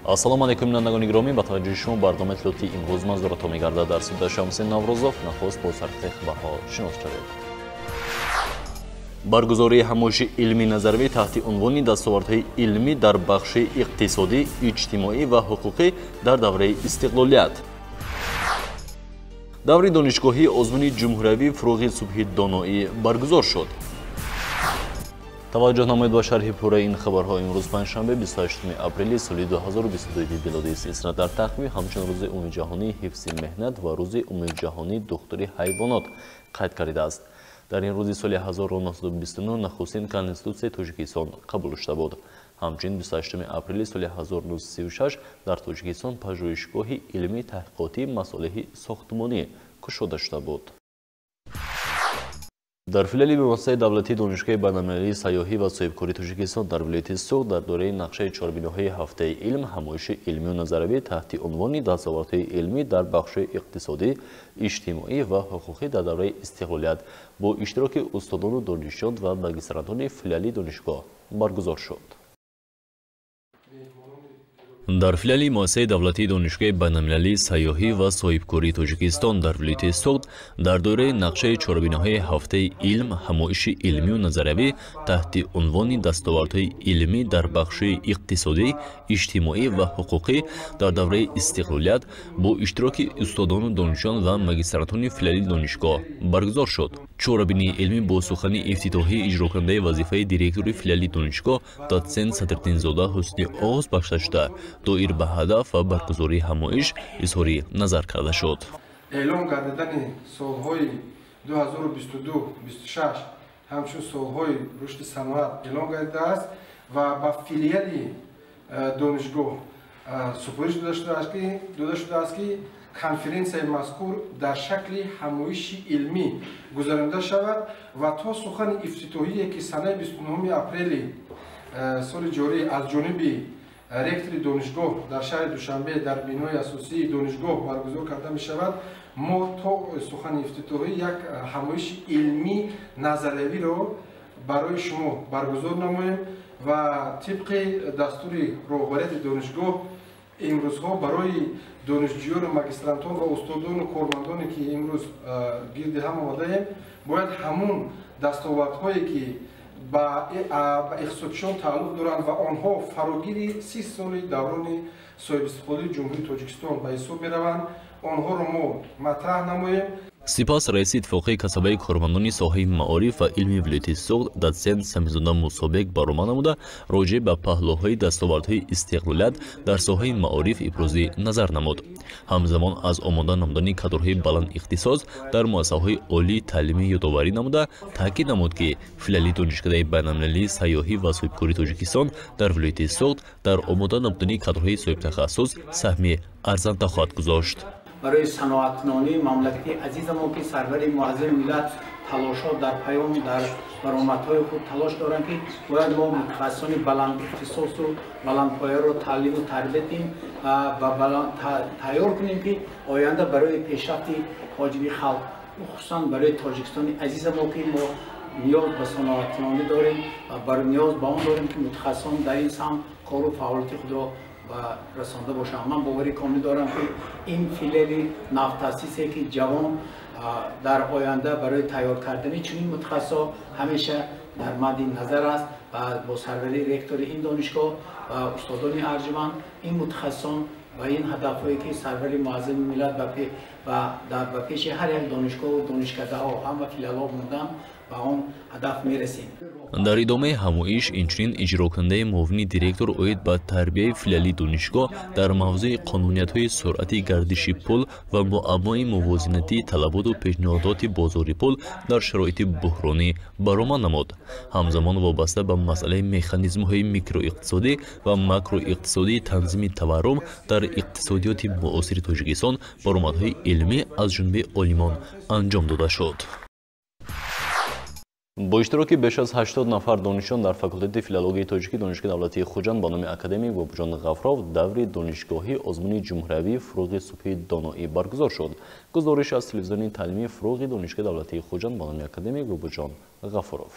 Ассалому алайкум, бинандагони гиромӣ, ба таваҷҷӯҳи шумо барномаи иттилоотии имрӯз манзуратон мегардад. Дар студия Шамси Наврӯзов. Нахуст бо сархати хабарҳо шинос шавед. Баргузории ҳамоиши илмӣ назарвӣ таҳти унвони дастовардҳои илмӣ дар бахши иқтисодӣ, иҷтимоӣ ва ҳуқуқӣ дар давраи истиқлолият. Даври донишгоҳии озмуни ҷумҳуриявии фурӯғи субҳи доноӣ баргузор шуд. Таваҷҷӯҳ намоед ба шарҳи пурраи ин хабарҳо. Имрӯз панҷшанбе, 28 апрели соли 2022 милодӣ аст. Дар тақвим ҳамчун рӯзи умумиҷаҳонии ҳифзи меҳнат ва рӯзи умумиҷаҳонии духтури ҳайвонот қайд кардааст. Дар ин рӯзи соли 1929 нахустин Конститутсияи Тоҷикистон қабул шуда буд. Ҳамчунин 28 апрели соли 1936 дар Тоҷикистон пажӯҳишгоҳи илмии таҳқиқотии масолеҳи сохтмонӣ кушода шуда буд. Дар филиали муассисаи давлатии Донишгоҳи байналмилалии сайёҳӣ ва соҳибкории Тоҷикистон дар вилояти Суғд дар доираи нақшаи чорабиниҳои ҳафтаи илм ҳамоиши илмию назаравӣ таҳти унвони дастовардҳои илмӣ дар бахши иқтисодӣ, иҷтимоӣ ва ҳуқуқӣ дар давраи истиқлолият бо иштироки устодону донишҷӯён ва магистрантони филиали донишгоҳ баргузор шуд. Дар филиали муассисаи давлатии Донишгоҳи байналмилалии сайёҳӣ ва соҳибкории Тоҷикистон дар вилояти Суғд дар доираи нақшаи чорабиниҳои ҳафтаи илм ҳамоиши илмию назариявӣ таҳти унвони дастовардҳои илмӣ дар бахши иқтисодӣ, иҷтимоӣ ва ҳуқуқӣ дар давраи истиқлолият бо иштироки устодону донишҷӯён ва магистрантони филиали донишгоҳ баргузор шуд. Чорабинии илмӣ бо сухани ифтитоҳии иҷрокунандаи вазифаи директори филиали донишгоҳ дотсент Садриддинзода Ҳусни оғоз бахшида шуда, доир ба ҳадаф ва баргузории ҳамоиш изҳори назар карда шуд. Эълон гардидани солҳои 2022-26 ҳамчун солҳои рушди саноат эълон гардидааст ва ба филиали донишгоҳ супориш дода шудааст, ки конференсияи мазкур дар шакли ҳамоиши илмӣ гузаронида шавад ва то сухани ифтитоҳие, ки санаи 29 апрели соли ҷорӣ аз ҷониби ректори донишгоҳ дар шаҳри Душанбе дар бинои асосии донишгоҳ баргузор карда мешавад, мо то сухани ифтитоҳӣ як ҳамоиши илмӣ назариявиро барои шумо баргузор намоем. Ва тибқи дастури роҳбарияти донишгоҳ имрӯзҳо барои донишҷӯёну магистрантон ва устодону кормандоне, ки имрӯз гирди ҳам омадаем, бояд ҳамун дастовардҳое, ки ба иқтисодчиён тааллуқ доранд ва онҳо фарогири 30 соли даврони соҳибистиқлолии Ҷумҳурии Тоҷикистон ба ҳисоб мераванд, онҳоро мо матраҳ намоем. Сипас раиси иттифоқи касабаи кормандони соҳаи маориф ва илми вилояти Суғд дотсент Самизода Мусобек баромад намуда, роҷеъ ба паҳлӯҳои дастовардҳои истиқлолият дар соҳаи маориф ибрози назар намуд. Ҳамзамон аз омода намудани кадрҳои баландихтисос дар муассисаҳои олии таълимӣ ёдоварӣ намуда, таъкид намуд, ки филиали Донишкадаи байналмилалии сайёҳӣ ва соҳибкории Тоҷикистон дар вилояти Суғд дар омода намудани кадрҳои соҳибтахассус саҳми арзанда хоҳад гузошт. Барои саноаткунонии мамлакати азизамон, ки сарвари муаззами миллат талошҳо дар паём, дар баромадҳои худ талош доранд, ки бояд мо мутахассисони баландихтисосу баландпояро таълиму тарбият диҳем ва тайёр кунем, ки оянда барои пешрафти хоҷагии халқ, хусусан барои Тоҷикистони азизамо, ки мо ниёз ба саноаткунонӣ дорем ва ниёз ба он дорем, ки мутахассисон дар ин самт кору фаъолияти худро ба расонда бошанд. Ман боварӣ комил дорам, ки ин филиали навтаъсисе, ки ҷавон, дар оянда барои тайёр кардани чунин мутахассисҳо ҳамеша дар мадди назар аст ва бо сарварии ректори ин донишгоҳ ва устодони арҷманд ин мутахассисон ва ин ҳадафҳое, ки сарвари муаззами миллат ба пеши ҳар як донишгоҳу донишкадаҳо ҳама филиалҳо монданд, ба он ҳадаф мерасем. Дар идомаи ҳамоиш инчунин иҷрокунандаи муовини директор оид ба тарбияи филиали донишгоҳ дар мавзӯи қонуниятҳои суръати гардиши пул ва муаммои мувозинатии талаботу пешниҳодоти бозори пул дар шароити буҳронӣ баромад намуд. Ҳамзамон вобаста ба масъалаи механизмҳои микроиқтисодӣ ва макроиқтисодии танзими таваррум дар иқтисодиёти муосири Тоҷикистон баромадҳои илмӣ аз ҷониби олимон анҷом дода шуд. Бо иштироки беш аз 80 нафар донишҷӯён дар факултети филологияи тоҷикии Донишгоҳи давлатии Хуҷанд ба номи академик Бобоҷон Ғафуров даври донишгоҳии озмуни ҷумҳуриявии фурӯғи субҳи доноӣ баргузор шуд. Гузориш аз телевизиони таълимии фурӯғи Донишгоҳи давлатии Хуҷанд ба номи академик Бобоҷон Ғафуров.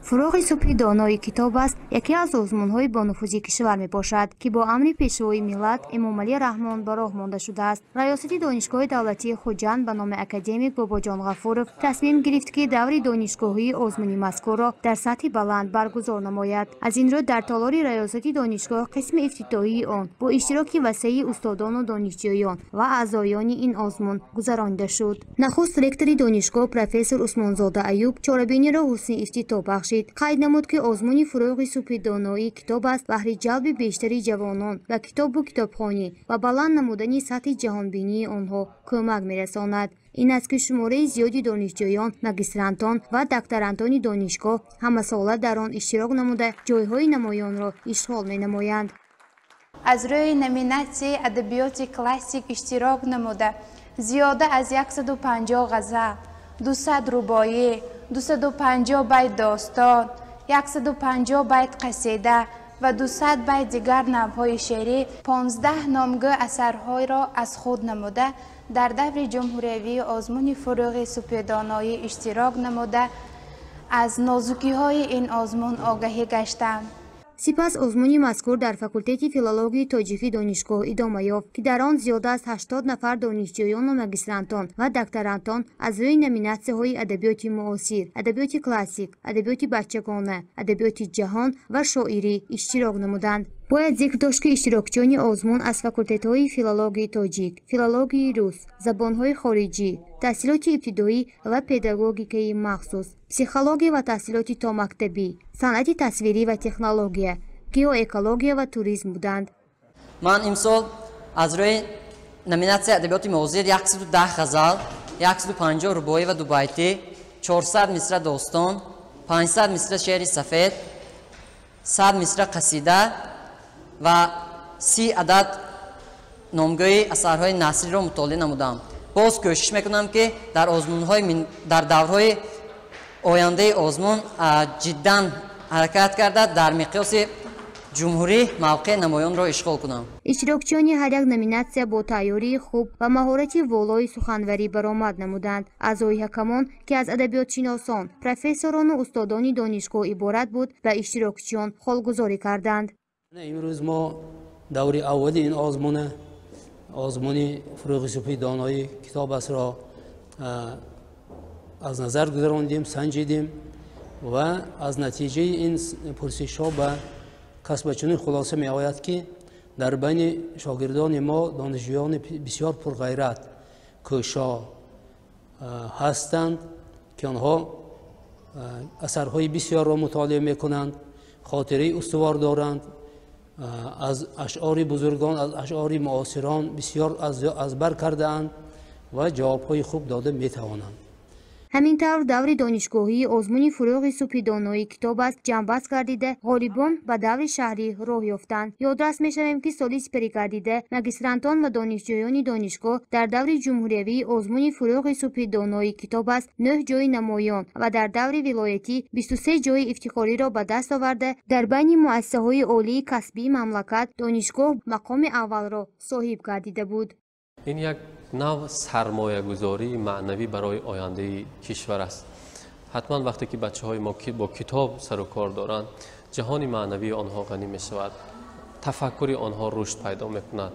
Фурӯғи субҳи донои китоб аст яке аз озмунҳои бонуфузи кишвар мебошад, ки бо амри Пешвои миллат Эмомалӣ Раҳмон ба роҳ монда шудааст. Раёсати Донишгоҳи давлатии Хуҷанд ба номи академик Бобоҷон Ғафуров тасмим гирифт, ки даври донишгоҳии озмуни мазкурро дар сатҳи баланд баргузор намояд. Аз ин рӯ дар толори раёсати донишгоҳ қисми ифтитоҳии он бо иштироки васеи устодону донишҷӯён ва аъзоёни ин озмун гузаронида шуд. Нахуст ректори донишгоҳ профессор Усмонзода Аюб чорабиниро ҳусни ифтитоҳ бахшид. Қайд намуд, ки озмуни фурӯғи субҳи доноии китоб аст баҳри ҷалби бештари ҷавонон ба китобу китобхонӣ ва баланд намудани сатҳи ҷаҳонбинии онҳо кӯмак мерасонад. Ин аст, ки шумораи зиёди донишҷӯён, магистрантон ва докторантони донишгоҳ ҳамасола дар он иштирок намуда ҷойҳои намоёнро ишғол менамоянд. Аз рӯи номинатсияи адабиёти классик иштирок намуда зиёда аз 150 ғазал, 200 рубоӣ, 250 байт достон, 150 байт қасида ва 200 байт дигар навъҳои шеърӣ, 15 номгӯ асарҳоро аз худ намуда дар даври ҷумҳуриявии озмуни фурӯғи субҳи иштирок намуда аз нозукиҳои ин озмун огаҳӣ гаштам. Сипас озмуни мазкур дар факултети филологияи тоҷикии донишгоҳ идома ёфт, ки дар он зиёда аз 80 нафар донишҷӯёну магистрантон ва докторантон аз рӯи номинатсияҳои адабиёти муосир, адабиёти классик, адабиёти бачагона, адабиёти ҷаҳон ва шоирӣ иштирок намуданд. Бояд зикр дошт, ки иштирокчиёни озмун аз факултетҳои филологияи тоҷик, филологияи рус, забонҳои хориҷӣ, таҳсилоти ибтидоӣ ва педагогикаи махсус, психология ва таҳсилоти томактабӣ, санъати тасвирӣ ва технология, геоэкология ва туризм буданд. Ман имсол аз рӯи номинатсияи адабиёти муосир 110 ғазал, 150 рубоӣ ва дубайтӣ, 400 мисра достон, 500 мисра шеъри сафед, 100 мисра қасида ва 30 адад номгӯи асарҳои насриро мутолиа намудам. Боз кӯшиш мекунам, ки дар озмунҳои дар даврҳои ояндаи озмун ҷиддан ҳаракат карда дар миқёси ҷумҳурӣ мавқеи намоёнро ишғол кунам. Иштирокчиёни ҳар як номинатсия бо тайёрии хуб ва маҳорати волои суханварӣ баромад намуданд. Аъзои ҳакамон, ки аз адабиётшиносон, профессорону устодони донишгоҳ иборат буд, ба иштирокчиён холгузорӣ карданд. Имрӯз мо даври аввали ин озмуна, озмуни фурӯғи субҳи донои китоб астро аз назар гузарондем, санҷидем ва аз натиҷаи ин пурсишҳо ба кас ба чунин хулоса меояд, ки дар байни шогирдони мо донишҷӯёни бисёр пурғайрат, кӯшо ҳастанд, ки онҳо асарҳои бисёрро мутолиа мекунанд, хотираи устувор доранд, аз ашъори бузургон, аз ашъори муосирон бисёр аз бар кардаанд ва ҷавобҳои хуб дода метавонанд. Ҳамин тавр даври донишгоҳии озмуни фурӯғи субҳи доноии китоб аст ҷамъбаст гардида, ғолибон ба даври шаҳрӣ роҳ ёфтанд. Ёдрас мешавем, ки соли сипарӣ гардида магистрантон ва донишҷӯёни донишгоҳ дар даври ҷумҳуриявии озмуни фурӯғи субҳи доноии китоб аст 9 ҷойи намоён ва дар даври вилоятӣ 23 ҷойи ифтихориро ба даст оварда, дар байни муассисаҳои олии касбии мамлакат донишгоҳ мақоми аввалро соҳиб гардида буд. Ин як нав сармоягузории маънавӣ барои ояндаи кишвар аст. Ҳатман вақте ки бачаҳои мо бо китоб сару кор доранд, ҷаҳони маънавии онҳо ғанӣ мешавад, тафаккури онҳо рушд пайдо мекунад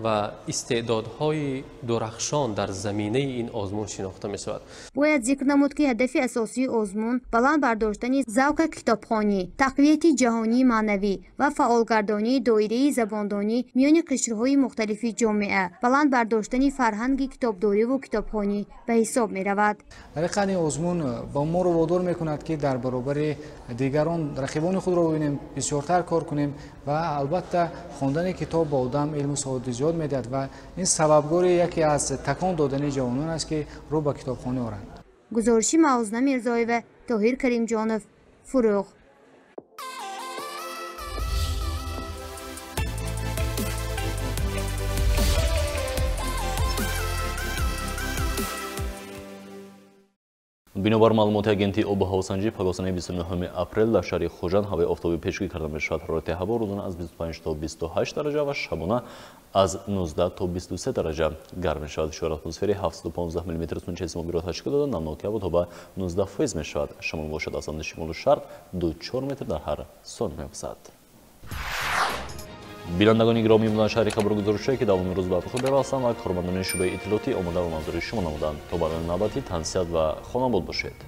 ва истеъдодҳои дурахшон дар заминаи ин озмун шинохта мешавад. Бояд зикр намуд, ки ҳадафи асосии озмун баланд бардоштани завқи китобхонӣ, тақвияти ҷаҳонии маънавӣ ва фаъолгардонии доираи забондонӣ миёни қишрҳои мухталифи ҷомеа, баланд бардоштани фарҳанги китобдориву китобхонӣ ба ҳисоб меравад. Дар ҳақиқат ин озмун ба моро водор мекунад, ки дар баробари дигарон рақибони худро бибинем, бисёртар кор кунем ва албатта хондани китоб ба одам илму саводи зиёд медиҳад ва ин сабабгори яке аз такон додани ҷавонон аст, ки рӯ ба китобхона оранд. Гузориши Мавзуна Мирзоева, Тоҳир Каримҷонов, Фурӯғ. Бинобар маълумоти агентии обу ҳавосанҷӣ, пагоҳсанаи 29 апрел дар шаҳри Хуҷанд ҳавои офтобӣ пешгӯӣ карда мешавад. Ҳарорати ҳаво рӯзона аз 25 то 28 дараҷа ва шабона аз 19 то 23 дараҷа гарм мешавад. Фишори атмосфери 715 мм сунчаи симобиро ташкил дода, намнокии ҳаво то ба 19% мешавад. Шамол бошад аз самти шимолу шарқ 2-4 метр дар ҳар сония мевазад. Бинандагони гиромӣ, буданд шаҳри хабаргузоришҳое, ки давоми рӯз ба худ бевастанд ва кормандони шӯъбаи иттилоотӣ омода ба манзури шумо намуданд. То барномаи навбатӣ тансиҳат ва хонобод бошед.